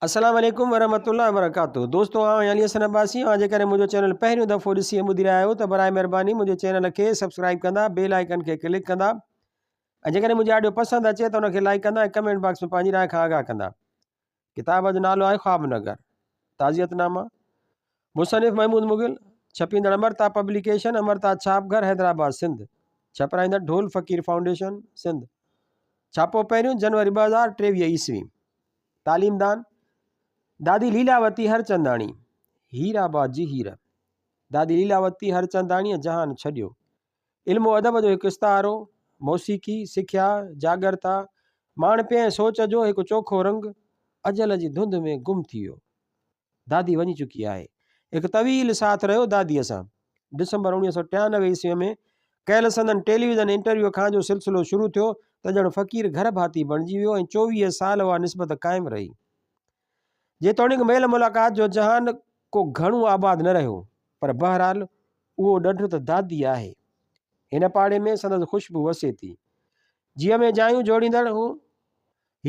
السلام عليڪم ورحمة الله وبرڪاته دوستو آئون علي حسن عباسي اوهان جيڪڏهن منهنجو چينل پهريون دفعو ڏسي ۽ ٻڌي رهيا آهيو ته برائي مهرباني منهنجي چينل کي سبسڪرائب ڪندا بيل آئيڪن کي ڪلڪ ڪندا ۽ جيڪڏهن منهنجي آڊيو پسند اچي ته ان کي لائڪ ڪندا ۽ ڪمينٽ باڪس ۾ پنهنجي راء کان آگاهه ڪندا ڪتاب جو نالو آهي خواب نگر تعزيت نامه مصنف محمود مغل ڇپيندڙ امرتا پبليڪيشن امرتا ڇاپ گهر حيدرآباد سنڌ ڇپرائيندڙ ڍول فقير فائونڊيشن سنڌ ڇاپو پهريون جنوري 2023 عيسوي تعليمدان، دادي ليلاوتي هرچنداڻي، هيرآباد جي هير، دادي ليلاوتي هرچنداڻيء جهان ڇڏيو. علم و ادب جو هڪ استعارو، موسيقي، سکيا، جاڳرتا، ماڻهپي ۽ سوچ جو هڪ چوکو رنگ اجل جي ڌنڌ ۾ گم ٿي ويو. دادي وڃي چڪي آهي. هڪ طويل ساٿ رهيو داديء سان. ڊسمبر 1993 عيسويء ۾ ڪيل سندن ٽيليويزن انٽرويوء کان جو سلسلو شروع ٿيو ته ڄڻ فقير گهر ڀاتي بڻجي ويو ۽ 24 سال اها نسبت قائم رهي. جيتوڻيڪ ميل ملاقات جو جهان ڪو گهڻو آباد نه رهيو پر بهرحال اهو ڏڍ ته دادي آهي. هن پاڙي ۾ سندس خوشبو وسي ٿي. جيء ۾ جايون جوڙيندڙ هو.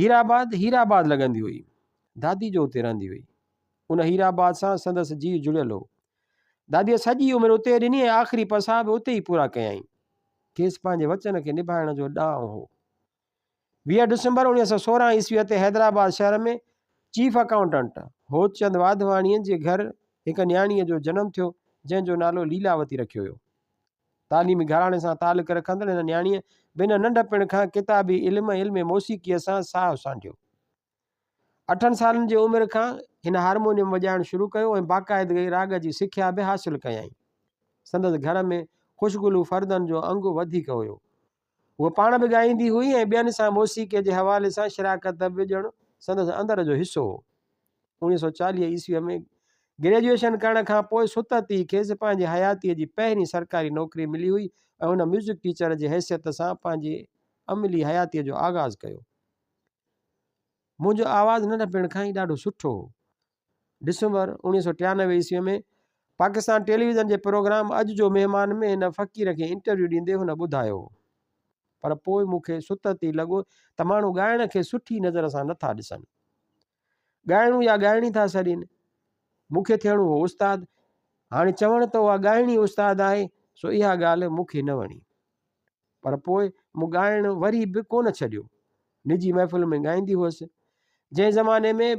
هيرآباد هيرآباد لڳندي هئي. دادي جو اتي رهندي هئي. ان هيرآباد سان سندس جيء جڙيل هو. داديء سڄي عمر اتي ڏني ۽ آخري پساهه به اتي ئي پورا ڪيائين. کيس پنهنجي وچن کي نڀائڻ جو ڏانء هو. 20 ڊسمبر 1916 عيسويء تي حيدرآباد شهر ۾ چيف اڪائونٽنٽ هوتچند واڌواڻيء جي گهر هڪ نياڻيء جو جنم ٿيو، جنهن جو نالو ليلاوتي رکيو ويو. تعليمي گهراڻي سان تعلق رکندڙ هن نياڻيء بنهه ننڍپڻ کان ڪتابي علم ۽ علم موسيقيء سان ساهه سانڍيو. اٺن سالن جي عمر کان هن هارمونيم وڄائڻ شروع ڪيو ۽ باقاعدگي راڳ جي سکيا به حاصل ڪيائين. سندس گهر ۾ خوشگلو فردن جو انگ وڌيڪ هيو. هوء پاڻ به ڳائيندي هئي ۽ ٻين سان موسيقيء جي حوالي سان شراڪت به ڄڻ سندس اندر جو حصو هو. 1940 عيسويء ۾ گريجوئيشن ڪرڻ کان پوء ستت ئي کيس پنهنجي حياتيء جي پهرين سرڪاري نوڪري ملي هئي ۽ هن ميوزڪ ٽيچر جي حيثيت سان پنهنجي عملي حياتيء جو آغاز ڪيو. منهنجو آواز ننڍپڻ کان ئي ڏاڍو سٺو هو. ڊسمبر 1993 عيسويء ۾ پاڪستان ٽيليويزن جي پروگرام اڄ جو مهمان ۾ هن فقير کي انٽرويو ڏيندي هن ٻڌايو هو. پر پوء مون کي ستت ئي لڳو ته ماڻهو ڳائڻ کي سٺي نظر سان نٿا ڏسن. ڳائڻو يا ڳائڻي ٿا سڏين. مون کي ٿيڻو هو استاد. هاڻي چوڻ ته اها ڳائڻي استاد آهي، سو اها ڳالهه مون کي نه وڻي. پر پوء مون ڳائڻ وري به ڪونه ڇڏيو. نجي محفلن ۾ ڳائيندي هئس. جنهن زماني ۾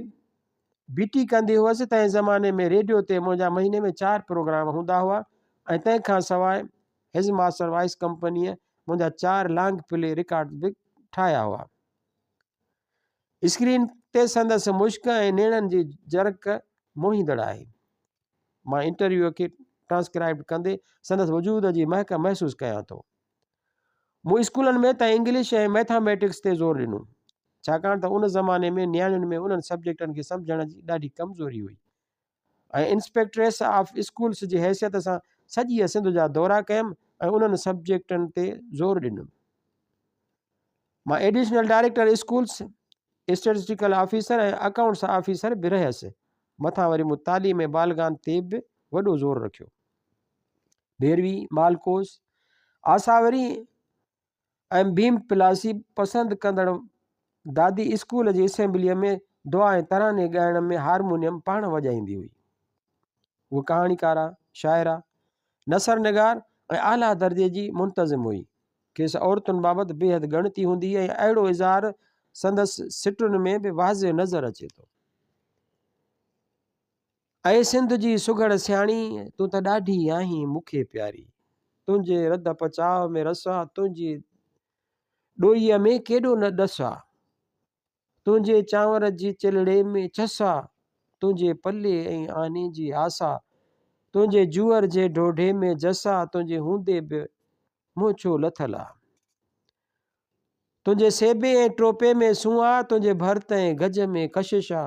بي ٽي ڪندي هئس، تنهن زماني ۾ ريڊيو تي منهنجا مهيني ۾ چار پروگرام هوندا هئا ۽ تنهن کان سواء his master voice ڪمپنيء منهنجا چار لانگ پلي رڪارڊ به ٺاهيا هئا. اسڪرين تي سندس مشڪ ۽ نيڻن جي جرڪ موهيندڙ آهي. مان انٽرويوء کي ٽرانسڪرائبڊ ڪندي سندس وجود جي مهڪ محسوس ڪيان ٿو. مون اسڪولن ۾ ته انگلش ۽ مئٿاميٽڪس تي زور ڏنو، ڇاڪاڻ ته ان زماني ۾ نياڻين ۾ انهن سبجيڪٽن کي سمجهڻ جي ڏاڍي ڪمزوري هئي ۽ انسپيڪٽريس آف اسڪولس جي حيثيت سان سڄيء سنڌ جا دورا ڪيم ۽ انهن سبجيڪٽن تي زور ڏنم. مان additional director schools, statistical officer ۽ accounts officer به رهيس. مٿان وري مون تعليم ۽ بالغان تي به وڏو زور رکيو. ڀيروي، مالڪوس، آساوري ۽ ڀيم پلاسي پسند ڪندڙ دادي اسڪول جي اسيمبليء ۾ دعا ۽ تراني ڳائڻ ۾ هارمونيم پاڻ وڄائيندي هئي. هوء ڪهاڻيڪاره، شاعره، نثر نگار ۽ اعليٰ درجي جي منتظم هئي. کيس عورتن بابت بيحد ڳڻتي هوندي هئي ۽ اهڙو اظهار سندس سٽن ۾ به واضح نظر اچي ٿو. اي سنڌ جي سگهڙ سياڻي، تون ته ڏاڍي آهين مون کي پياري. تنهنجي رڌ پچاء ۾ رس آ، تنهنجي ڏوئيء ۾ ڪيڏو نه ڏس آ. تنهنجي چانور جي چلڙي ۾ چس آ، تنهنجي پلي ۽ آني جي آس آ، تنهنجي جوئر جي ڍوڍي ۾ جس آ، تنهنجي هوندي به منهن ڇو لٿل آ. تنهنجي سيبي ۽ ٽوپي ۾ سونهن آ، تنهنجي ڀرت ۽ گج ۾ ڪشش آ،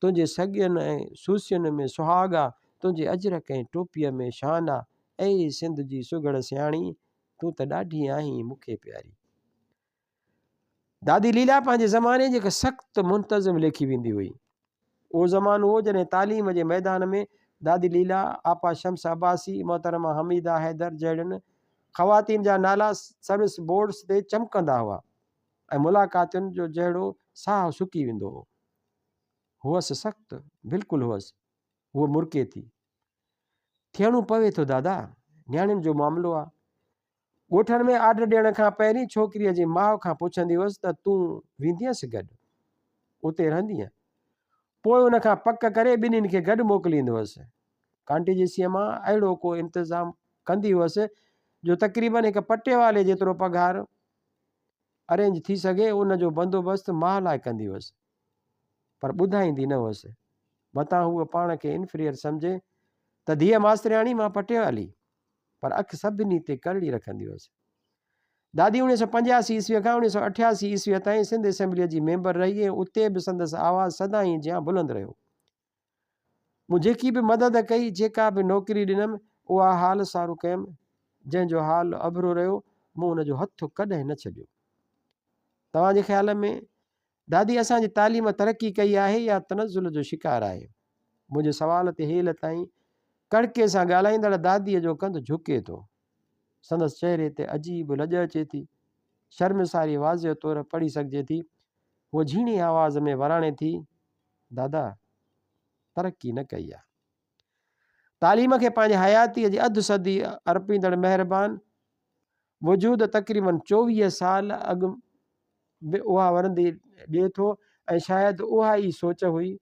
تنهنجي سڳين ۽ سوسين ۾ سهاڳ آ، تنهنجي اجرڪ ۽ ٽوپيء ۾ شان آ، اي سنڌ جي سگهڙ سياڻي، تون ته ڏاڍي آهين مون کي پياري. دادي ليلا پنهنجي زماني جي هڪ سخت منتظم ليکي ويندي هئي. اهو زمانو هو جڏهن تعليم جي ميدان ۾ دادي ليلا، آپا شمس عباسي، محترمه حميده حيدر جهڙين خواتين جا نالا سروس بورڊز تي چمڪندا هئا ۽ ملاقاتين جو جهڙو ساهه سڪي ويندو هو. هئس سخت، بلڪل هئس. هوء مرڪي ٿي. ٿيڻو پوي ٿو دادا، نياڻين جو معاملو آ. ڳوٺن ۾ آرڊر ڏيڻ کان پهرين ڇوڪريء جي ماء کان پڇندي هئس ته تون ويندينس گڏ؟ اتي رهندينء؟ پوء ان کان پڪ ڪري ٻنهين کي گڏ موڪليندو هئس. ڪانٽيجسيء مان اهڙو ڪو انتظام ڪندي هئس جو تقريبن هڪ پٽيوالي جيترو پگهار ارينج ٿي سگهي ان جو بندوبست ماء لاء ڪندي هئس. پر ٻڌائيندي نه هئس. متان هوء پاڻ کي انفريئر سمجهي ته ڌيء ماسترياڻي مان پٽيوالي. پر اک سڀني تي ڪرڙي رکندي هيس. دادي 1985 عيسويء کان 1988 عيسويء تائين سنڌ اسيمبليء جي ميمبر رهي ۽ اتي به سندس آواز سدائين جيان بلند رهيو. مون جيڪي به مدد ڪئي، جيڪا به نوڪري ڏنم، اها حال سارو ڪيم، جنهن جو حال اڀرو رهيو، مون ان جو هٿ ڪڏهن نه ڇڏيو. توهان جي خيال ۾ دادي اسان جي تعليم ترقي ڪئي آهي يا تنزل جو شڪار آهي؟ منهنجي سوال تي هيل تائين ڪڙڪي سان ڳالهائيندڙ داديء جو ڪنڌ جهڪي ٿو. سندس چهري تي عجيب لڄ اچي ٿي. شرمساري واضح طور پڙهي سگهجي ٿي. هوء جهيڻي آواز ۾ وراڻي ٿي، دادا، ترقي نه ڪئي آ. تعليم کي پنهنجي حياتيء جي اڌ صدي ارپيندڙ مهربان وجود تقريبن 24 سال اڳ به اها ورندي ڏئي ٿو ۽ شايد اها ئي سوچ هئي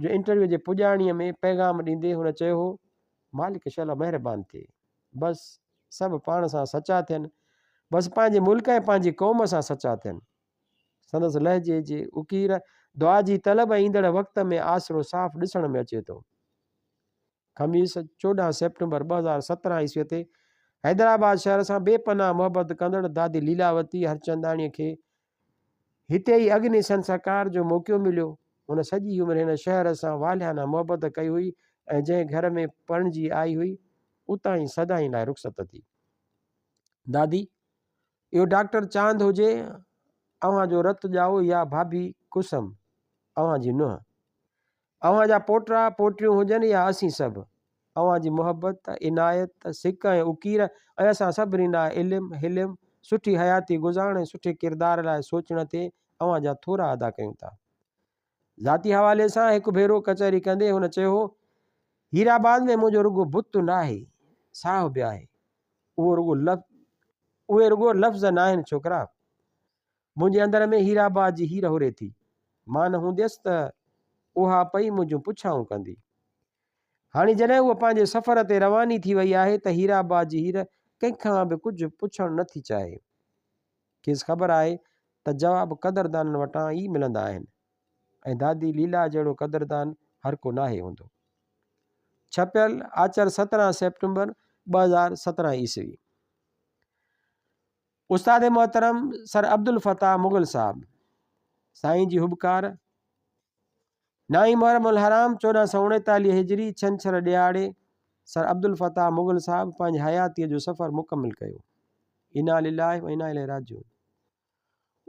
جو انٽرويو جي پڄاڻيء ۾ پيغام ڏيندي هن چيو هو، مالڪ شل مهربان ٿئي. بس سڀ پاڻ سان سچا ٿين. بس پنهنجي ملڪ ۽ پنهنجي قوم سان سچا ٿين. سندس لهجي جي اڪير، دعا جي طلب ۽ ايندڙ وقت ۾ آسرو صاف ڏسڻ ۾ اچي ٿو. خميس 14 سيپٽمبر 2017 عيسوي تي حيدرآباد شهر سان بي پناهه محبت ڪندڙ دادي ليلاوتي هرچنداڻيء کي هتي ئي اگني سنسڪار جو موقعو مليو. هن سڄي عمر هن شهر سان والهانه محبت ڪئي هئي ۽ جنهن گهر ۾ پرڻجي آئي هئي، اتان ئي سدائين لاء رخصت ٿي. دادي، اهو ڊاڪٽر چاند هجي، اوهان جو رت ڄائو يا ڀاڀي ڪسم، اوهان جي نونهن. اوهان جا پوٽا پوٽيون هجن يا اسين سڀ، اوهان جي محبت، عنايت، سڪ ۽ اڪير ۽ اسان سڀني لاء علم، حلم، سٺي حياتي گذارڻ ۽ سٺي ڪردار لاء سوچڻ تي اوهان جا ٿورا ادا ڪيون ٿا. ذاتي حوالي سان هڪ ڀيرو ڪچهري ڪندي هن چيو هو، هيرآباد ۾ منهنجو رڳو بت ناهي، ساهه به آهي. اهو رڳو اهي رڳو لفظ ناهن ڇوڪرا. منهنجي اندر ۾ هيرآباد جي هير هري ٿي. مان نه هونديس ته اها پئي منهنجون پڇائون ڪندي. هاڻي جڏهن هوء پنهنجي سفر تي رواني ٿي وئي آهي ته هيرآباد جي هير ڪنهن کان به ڪجهه پڇڻ نه ٿي چاهي. کيس خبر آهي ته جواب قدردانن وٽان ئي ملندا آهن ۽ دادي ليلا جهڙو قدردان هر ڪو ناهي هوندو. ڇپيل، آچر 17 سيپٽمبر 2017 عيسوي. استاد محترم سر عبدالفتاح مغل صاحب سائين جي هٻڪار نائين محرم الحرام 1439 هجري ڇنڇر ڏهاڙي سر عبدالفتاح مغل صاحب پنهنجي حياتيء جو سفر مڪمل ڪيو. انا لله و انا اليه راجعون.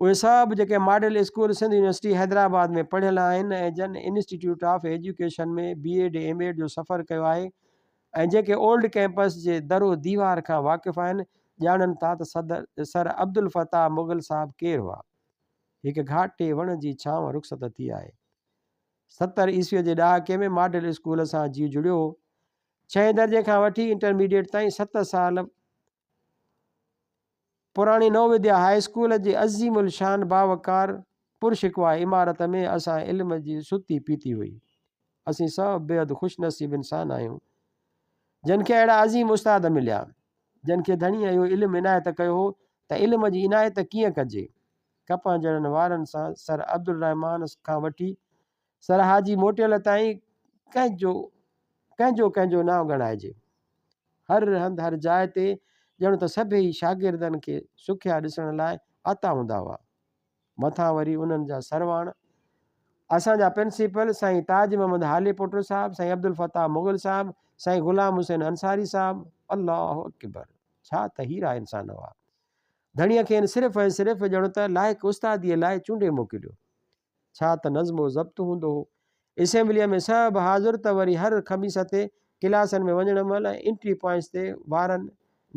اهي سڀ جيڪي model school Sindh university Hyderabad ۾ پڙهيل آهن ۽ جن institute of education ۾ B Ed M Ed جو سفر ڪيو آهي ۽ جيڪي اولڊ ڪئمپس جي در و ديوار کان واقف آهن ڄاڻن ٿا ته صدر سر عبدالفتاح مغل صاحب ڪير هئا. هڪ گهاٽي وڻ جي ڇانو رخصت ٿي آهي. 70 عيسويء جي ڏهاڪي ۾ ماڊل اسڪول سان جيء جڙيو هو. ڇهين درجي کان وٺي انٽرميڊيٽ تائين ست سال پراڻي نو وديا هاء اسڪول جي عظيم الشان باوقار پرشڪوه عمارت ۾ اسان علم جي ستي پيتي هئي. اسين سڀ بيحد خوش نصيب انسان آهيون، جن کي اهڙا عظيم استاد مليا، جن کي ڌڻيء اهو علم عنايت ڪيو هو ته علم جي عنايت ڪيئن ڪجي. ڪپهه جهڙن وارن سان سر عبدالرحمان کان وٺي سر حاجي موٽيل تائين ڪنهن جو ڪنهن جو ڪنهن جو نانء ڳڻائجي. هر هنڌ هر جاء تي ڄڻ ته سڀيئي شاگردن کي سکيا ڏسڻ لاء آتا هوندا هئا. مٿان وري انهن جا سرواڻ اسان جا پرنسپل سائين تاج محمد هاليپوٽو صاحب، سائين عبدالفتاح مغل صاحب، سائين غلام حسين انصاري صاحب، الله اڪبر ڇا ته هيرا انسان هئا. ڌڻيء کين صرف ۽ صرف ڄڻ ته لائق استاديء لاء چونڊي موڪليو. ڇا ته نظم و ضبط هوندو هو. اسيمبليء ۾ سڀ حاضر ته وري هر خميس تي ڪلاسن ۾ وڃڻ مهل ۽ انٽري پوائنٽس تي وارن،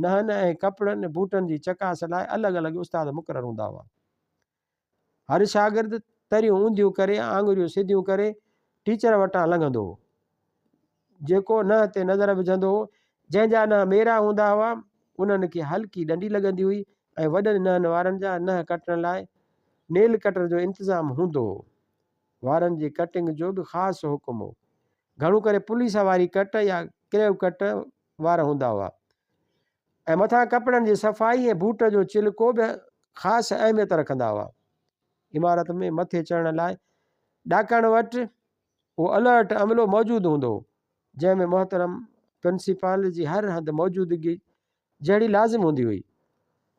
نهن ۽ ڪپڙن، بوٽن جي چڪاس لاء الڳ الڳ استاد مقرر هوندا هئا. هر شاگرد تريون اونڌيون ڪري، آڱريون سڌيون ڪري ٽيچر وٽان لنگهندو هو. جيڪو ننهن تي نظر وجهندو هو، جنهن جا ننهن ميرا هوندا هئا، انهن کي هلڪي ڏنڊي لڳندي هئي ۽ وڏن ننهن وارن جا ننهن ڪٽڻ لاء نيل ڪٽر جو انتظام هوندو هو. وارن جي ڪٽنگ جو به خاص حڪم هو. گهڻو ڪري پوليس واري ڪٽ يا ڪريو ڪٽ وارا هوندا هئا ۽ مٿان ڪپڙن جي صفائي ۽ بوٽ جو چلڪو به خاص اهميت رکندا هئا. عمارت ۾ مٿي چڙهڻ لاء ڏاڪڻ وٽ اهو الرٽ عملو موجود هوندو هو، جنهن ۾ محترم پرنسپال جي هر هنڌ موجودگي جهڙي لازم هوندي هئي.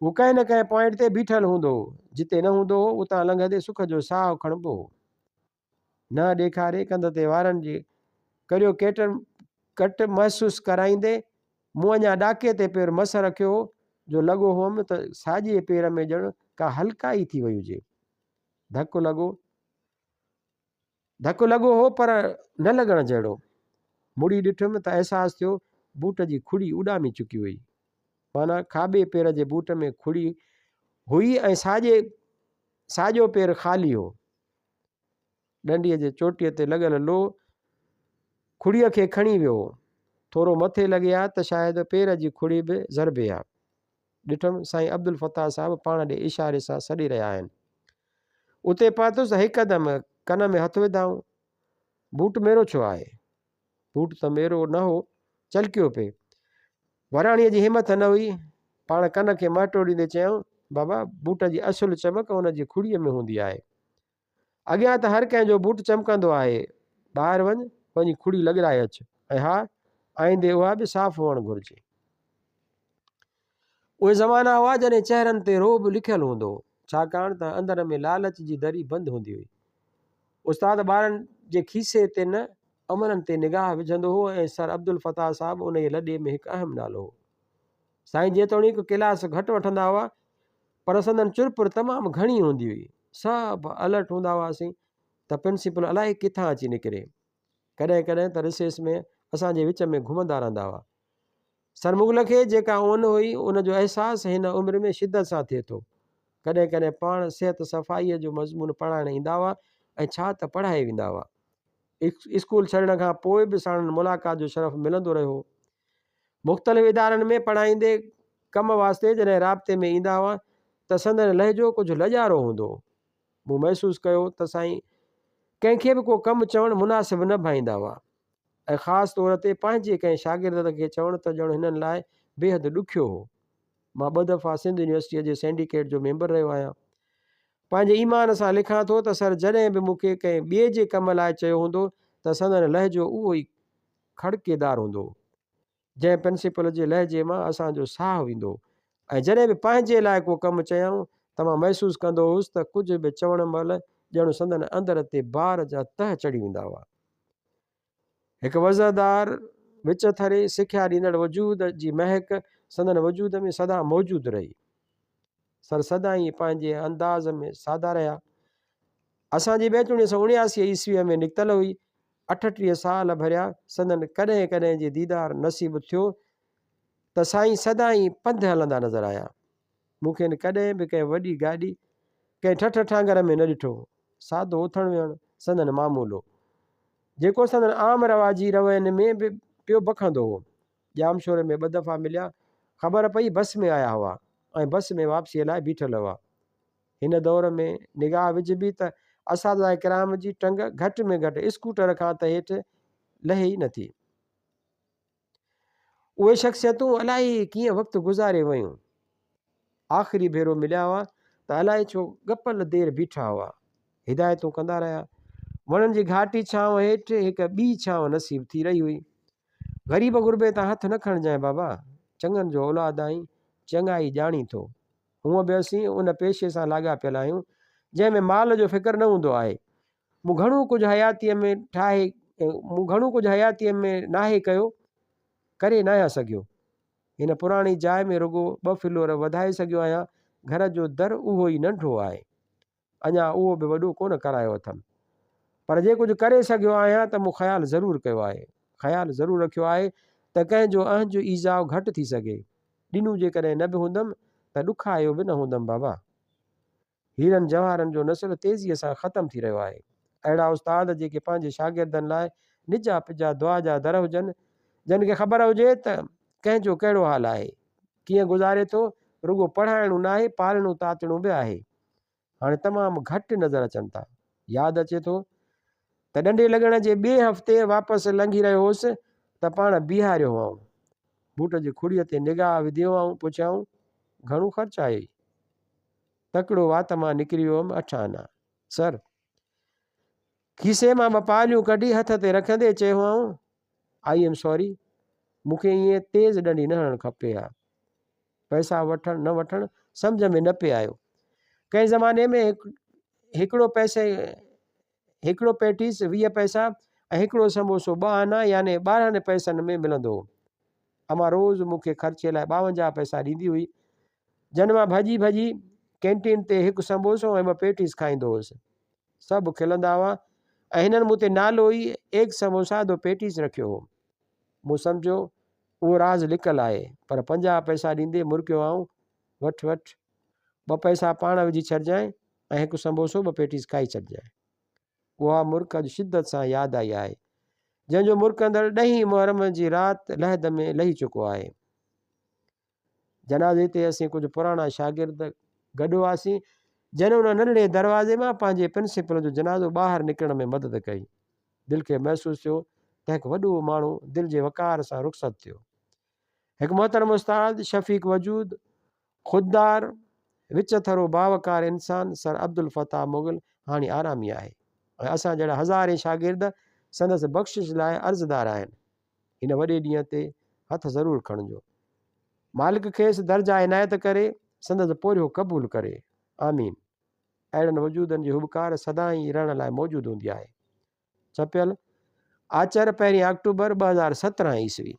هو ڪنهن نه ڪنهن پوائنٽ تي بيٺل هوندو هو، جتي نه هوندو هو، اتان لنگهندي سک جو ساهه کڻبو هو. ننهن ڏيکاري ڪنڌ تي وارن جي ڪريو ڪيٽر ڪٽ محسوس ڪرائيندي مون اڃا ڏاڪي تي پير مس رکيو هو جو لڳو هئم ته ساڄي پير ۾ ڄڻ ڪا هلڪائي ٿي وئي هجي. ڌڪ لڳو. ڌڪ لڳو هو پر نه لڳڻ جهڙو. مڙي ڏٺم ته احساس ٿيو بوٽ جي کڙي اڏامي چڪي هئي. معنيٰ کاٻي پير جي بوٽ ۾ کڙي هئي ۽ ساڄي ساڄو پير خالي هو. ڏنڊيء جي چوٽيء تي لڳل لوهه کڙيء کي کڻي ويو هو. ٿورو مٿي لڳي ها ته شايد پير جي کڙي به ضربي ها. ڏٺم سائين عبدالفتاح صاحب پاڻ ڏي اشاري سان سڏي رهيا آهن. اتي پهتس ته هڪدم ڪن ۾ هٿ وڌائون، بوٽ ميرو ڇو آهي؟ بوٽ ته ميرو نه هو، چلڪيو پئي. وراڻيء جي همٿ نه هئي. پاڻ ڪن کي مهٽو ڏيندي چيائون، بابا، بوٽ جي اصل چمڪ ان جي کڙيء ۾ هوندي آهي. اڳيان ته هر ڪنهن جو بوٽ چمڪندو آهي. ٻاهر وڃ، وڃي کڙي لڳرائي اچ ۽ ها، آئيندي اها به صاف هئڻ گهرجي. اهي زمانا هئا جڏهن چهرن تي رعب لکيل هوندو هو، ڇاڪاڻ ته اندر ۾ لالچ جي دري بند هوندي هئي. استاد ٻارن جي کيسي تي نه، عملن تي نگاهه وجهندو هو ۽ سر عبدالفتاح صاحب انهيء لڏي ۾ هڪ اهم نالو هو. سائين جيتوڻيڪ ڪلاس گهٽ وٺندا هئا، پر سندن چرپر تمام گهڻي هوندي هئي. سڀ الرٽ هوندا هئاسين ته پرنسپل الائي ڪٿان اچي نڪري. ڪڏهن ڪڏهن ته رسيس ۾ اسان جي وچ ۾ گهمندا رهندا هئا. سر مغل کي جيڪا اون هئي، ان جو احساس هن عمر ۾ شدت سان ٿئي ٿو. ڪڏهن ڪڏهن پاڻ صحت صفائيء جو مضمون پڙهائڻ ايندا هئا ۽ ڇا ته پڙهائي ويندا هئا. اسڪول ڇڏڻ کان پوء به ساڻن ملاقات جو شرف ملندو رهيو. مختلف ادارن ۾ پڙهائيندي ڪم واسطي جڏهن رابطي ۾ ايندا هئا ته سندن لهجو ڪجهه لڄارو هوندو هو. مون محسوس ڪيو ته سائين ڪنهن کي به ڪو ڪم چوڻ مناسب نه ڀائيندا هئا ۽ خاص طور تي پنهنجي ڪنهن شاگرد کي چوڻ ته ڄڻ هنن لاء بيحد ڏکيو هو. مان ٻه دفعا سنڌ يونيورسٽيء جي سينڊيڪيٽ جو ميمبر رهيو آهيان. پنهنجي ايمان سان لکان ٿو ته سر جڏهن به مون کي ڪنهن ٻئي جي ڪم لاء چيو هوندو ته سندن لهجو اهو ئي کڙڪيدار هوندو هو، جنهن پرنسپل جي لهجي مان اسان جو ساهه ويندو هو ۽ جڏهن به پنهنجي لاء ڪو ڪم چيائون ته مان محسوس ڪندو هوس ته ڪجهه به چوڻ مهل ڄڻ سندن اندر تي بار جا تهه چڙهي ويندا هئا. هڪ وضعدار، وچٿري، سکيا ڏيندڙ وجود جي مهڪ سندن وجود ۾ سدا موجود رهي. سر سدائين پنهنجي انداز ۾ سادا رهيا. اسان جي بيت اڻيهه سو اڻياسي عيسويء ۾ نڪتل هئي. 38 سال ڀريا سندن ڪڏهن ڪڏهن جي ديدار نصيب ٿيو ته سائين سدائين پنڌ هلندا نظر آيا. مون کين ڪڏهن به ڪنهن وڏي گاڏي، ڪنهن ٺٺ ٺانگر ۾ نه ڏٺو. سادو اٿڻ ويهڻ سندن معمول هو. جيڪو سندن عام رواجي روين ۾ به پيو بکندو هو. ڄامشوري ۾ ٻه دفعا مليا. خبر پئي بس ۾ آيا هئا ۽ بس ۾ واپسيء لاء بيٺل هئا. هن دور ۾ نگاهه وجهبي ته اساتذه ڪرام جي ٽنگ گهٽ ۾ گهٽ اسڪوٽر کان ته هيٺ لهي ئي نٿي. اهي شخصيتون الائي ڪيئن وقت گذاري ويون. آخري ڀيرو مليا هئا ته الائي ڇو ڳپل دير بيٺا هئا. هدايتون ڪندا رهيا. وڻن جي گهاٽي ڇانو هيٺ هڪ ٻي ڇانو نصيب ٿي رهي هئي. غريب غربي تان هٿ نه کڻجانء بابا، چڱن جو اولاد آهين، چڱائي ڄاڻين ٿو. هونء به اسين ان پيشي سان لاڳاپيل آهيون، جنهن ۾ مال جو فڪر نه هوندو آهي. مون گهڻو ڪجهه حياتيء ۾ ٺاهي مون گهڻو ڪجهه حياتيء ۾ ناهي ڪيو، ڪري ناهيان سگهيو. هن پراڻي جاء ۾ رڳو ٻه فلور وڌائي سگهيو آهيان، گهر جو در اهو ئي ننڍو آهي. اڃا اهو به وڏو ڪونه ڪرايو اٿم. پر جي ڪجهه ڪري سگهيو آهيان ته مون خيال ضرور ڪيو آهي. خيال ضرور رکيو آهي ته ڪنهن جو اهنج ايذاء گهٽ ٿي سگهي. ڏنو جيڪڏهن نه به هوندم ته ڏکايو به نه هوندم بابا. هيرن جواهرن جو نسل تيزيء سان ختم ٿي رهيو آهي. اهڙا استاد جيڪي پنهنجي شاگردن لاء نجا پجا دعا جا در هجن، جن کي خبر هجي ته ڪنهن جو ڪهڙو حال آهي، ڪيئن گذاري ٿو، رڳو پڙهائڻو ناهي پالڻو تاتڻو به آهي. هاڻي تمام گهٽ نظر اچن ٿا. ياد اچي ٿو ته ڏنڊي لڳڻ جي ٻئي هفتي واپس لنگهي رهيو هوس ته پاڻ بيهاريو هئائون. بوٽ جي کڙيء تي نگاهه وڌي هئائون، پڇيائون، گهڻو خرچ آيئي؟ تڪڙو وات مان نڪري ويو هئم، اٺ آنا. سر! کيسي مان ٻه پاليون ڪڍي هٿ تي رکندي چيو هئائون، I am sorry, مون کي ائين تيز ڏنڊي نه هڻڻ کپي ها. پئسا وٺڻ نه وٺڻ سمجهه ۾ نه پئي آيو. ڪنهن زماني ۾ هڪڙو پئسي هڪڙو پيٽيس 20 پئسا ۽ هڪڙو سموسو ٻه آنا يعني 12 پئسن ۾ ملندو هو. امان روز مون کي خرچي لاء 52 پئسا ڏيندي هئي، جن مان ڀڄي ڀڄي ڪينٽين تي هڪ سموسو ۽ ٻه پيٽيس کائيندو هوس. سڀ کلندا هئا ۽ هنن مون تي نالو ئي ايڪ سموسا دو پيٽيس رکيو هو. مون سمجهيو اهو راز لڪل آهي، پر 50 پئسا ڏيندي مرڪيو آئون، وٺ وٺ، ٻه پئسا پاڻ وجهي ڇڏجانء ۽ هڪ سنبوسو ٻه پيٽيس کائي ڇڏجانء. اها مرڪ اڄ شدت سان ياد آئي آهي، جنهن جو مرڪندڙ ڏهين محرم جي رات لحد ۾ لهي چڪو آهي. جنازي تي اسين ڪجهه پراڻا شاگرد گڏ هئاسين، جن ان ننڍڙي دروازي مان پنهنجي پرنسپل جو جنازو ٻاهر نڪرڻ ۾ مدد ڪئي. دل کي محسوس ٿيو ته هڪ وڏو ماڻهو دل جي وقار سان رخصت ٿيو. هڪ محترم استاد، شفيق وجود، خوددار، وچ ٿرو باوقار انسان سر عبدالفتاح مغل هاڻي آرامي آهي ۽ اسان جهڙا هزارين شاگرد سندس بخشش لاء عرضدار آهن. هن وڏي ڏينهن تي هٿ ضرور کڻجو. مالڪ کيس درجا عنايت ڪري، سندس پورهيو قبول ڪري. آمين. اهڙن وجودن جي هٻڪار سدائين رهڻ لاء موجود هوندي آهي. ڇپيل، آچر پهرين آڪٽوبر 2017 عيسوي.